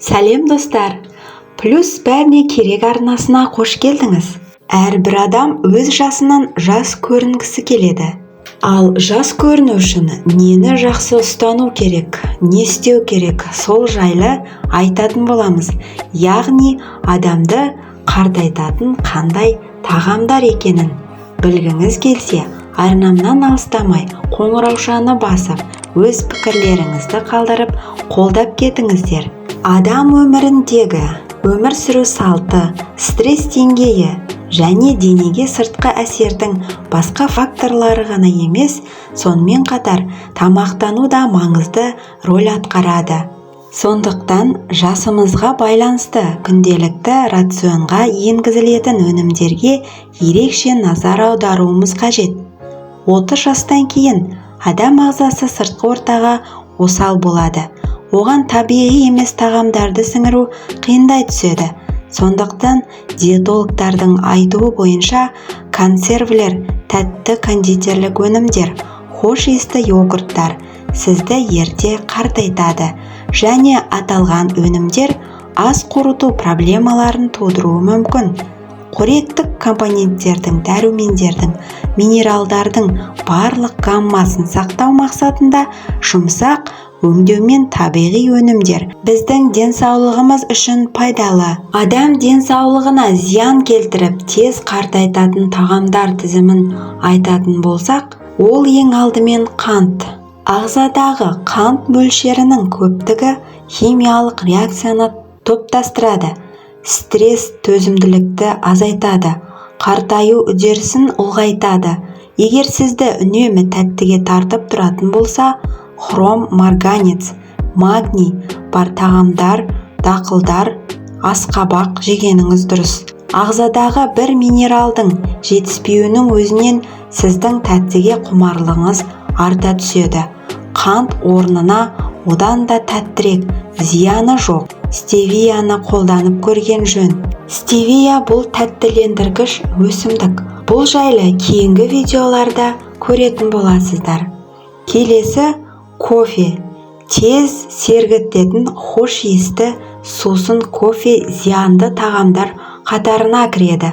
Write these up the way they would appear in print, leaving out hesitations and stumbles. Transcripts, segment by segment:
Сәлем, достар! «Плюс бәріне керек» арнасына қош келдіңіз! Әрбір адам өз жасынан жас көрінгісі келеді. Ал жас көріну үшін нені жақсы ұстану керек, не істеу керек, сол жайлы айтатын боламыз. Яғни адамды қартайтатын қандай тағамдар екенін білгіңіз келсе, арнамнан алыстамай, қоңыраушаны басып, өз пікірлеріңізді қалдырып, қолдап кетіңіздер. Адам өміріндегі өмір сүру салты, стресс деңгейі және денеге сыртқы әсердің басқа факторлары ғана емес, сонымен қатар тамақтану да маңызды роль атқарады. Сондықтан жасымызға байланысты күнделікті рационға енгізілетін өнімдерге ерекше назар аударуымыз қажет. 30 жастан кейін адам ағзасы сыртқы ортаға осал болады, оған табиғи емес тағамдарды сіңіру қиындай түседі. Сондықтан диетологтардың айтуы бойынша, консервілер, тәтті кондитерлік өнімдер, хош иісті йогурттар сізді ерте қартайтады және аталған өнімдер ас қорыту проблемаларын тудыруы мүмкін. Қоректік компоненттердің, дәрумендердің, минералдардың барлық гаммасын сақтау мақсатында жұмсақ өңдеумен табиғи өнімдер біздің денсаулығымыз үшін пайдалы. Адам денсаулығына зиян келтіріп, тез қартайтатын тағамдар тізімін айтатын болсақ, ол ең алдымен қант. Ағзадағы қант мөлшерінің көптігі химиялық реакцияны топтастырады, стресс төзімділікті азайтады, қартаю үдерісін ұлғайтады. Егер сізді үнемі тәттіге тартып тұратын болса, хром, марганец, магний бар тағамдар, дақылдар, асқабақ жегеніңіз дұрыс. Ағзадағы бір минералдың жетіспеуінің өзінен сіздің тәттіге құмарлығыңыз арта түседі. Қант орнына одан да тәттірек, зияны жоқ стевияны қолданып көрген жөн. Стевия – бұл тәттілендіргіш өсімдік. Бұл жайлы кейінгі видеоларда көретін боласыздар. Келесі – кофе. Тез сергітетін хош иісті сусын кофе зиянды тағамдар қатарына кіреді.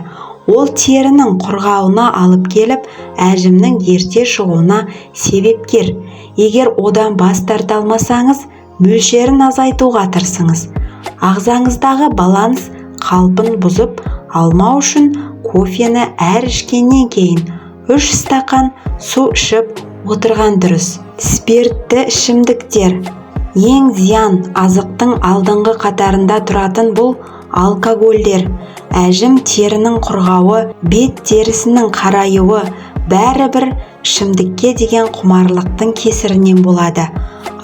Ол терінің құрғауына алып келіп, әжімнің ерте шығуына себепкер. Егер одан бас тарта алмасаңыз, мөлшерін азайтуға тырысыңыз. Ағзаңыздағы баланс қалпын бұзып алмау үшін кофені әр ішкеннен кейін 3 стақан су ішіп отырған дұрыс. Спиртті ішімдіктер. Ең зиян азықтың алдыңғы қатарында тұратын бұл алкогольдер. Әжім, терінің құрғауы, бет терісінің қараюы бәрі бір ішімдікке деген құмарлықтың кесірінен болады.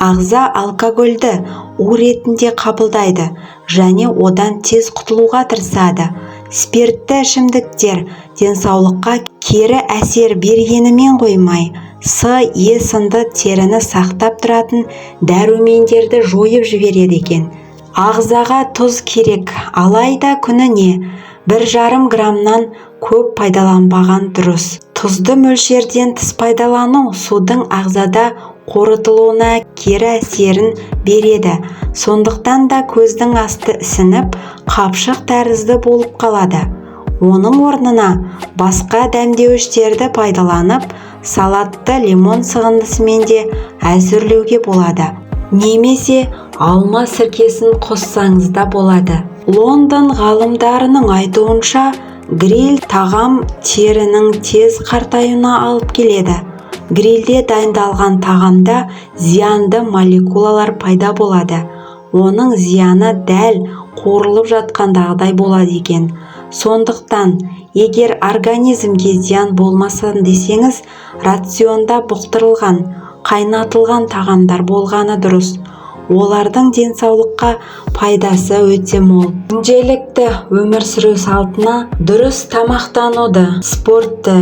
Ағза алкогольді у ретінде қабылдайды және одан тез құтылуға тырысады. Спиртті ішімдіктер денсаулыққа кері әсер бергенімен қоймай, С, Е сынды теріні сақтап тұратын дәрумендерді жойып жібереді екен. Ағзаға тұз керек, алайда күніне 1,5 граммнан көп пайдаланбаған дұрыс. Тұзды мөлшерден тыс пайдалану судың ағзада қорытылуына кері әсерін береді. Сондықтан да көздің асты ісініп, қапшық тәрізді болып қалады. Оның орнына басқа дәмдеуіштерді пайдаланып, салатты лимон сығындысымен де әзірлеуге болады немесе алма сіркесін қоссаңыз да болады. Лондон ғалымдарының айтуынша, гриль тағам терінің тез қартаюына алып келеді. Грильде дайындалған тағамда зиянды молекулалар пайда болады. Оның зияны дәл қуырылып жатқандағыдай болады екен. Сондықтан егер организмге зиян болмасын десеңіз, рационда бұқтырылған, қайнатылған тағамдар болғаны дұрыс. Олардың денсаулыққа пайдасы өте мол. Күнделікті өмір сүру салтына дұрыс тамақтануды, спортты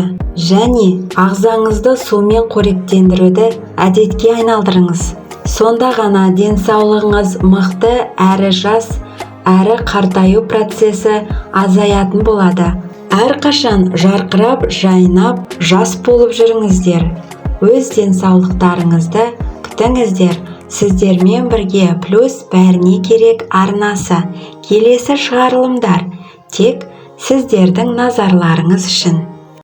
және ағзаңызды сумен қоректендіруді әдетке айналдырыңыз. Сонда ғана денсаулығыңыз мықты әрі жас, әрі қартаю процесі азаятын болады. Әрқашан жарқырап, жайнап, жас болып жүріңіздер. Өз денсаулықтарыңызды күтіңіздер. Сіздермен бірге «Плюс бәріне керек» арнасы. Келесі шығарылымдар тек сіздердің назарларыңыз үшін.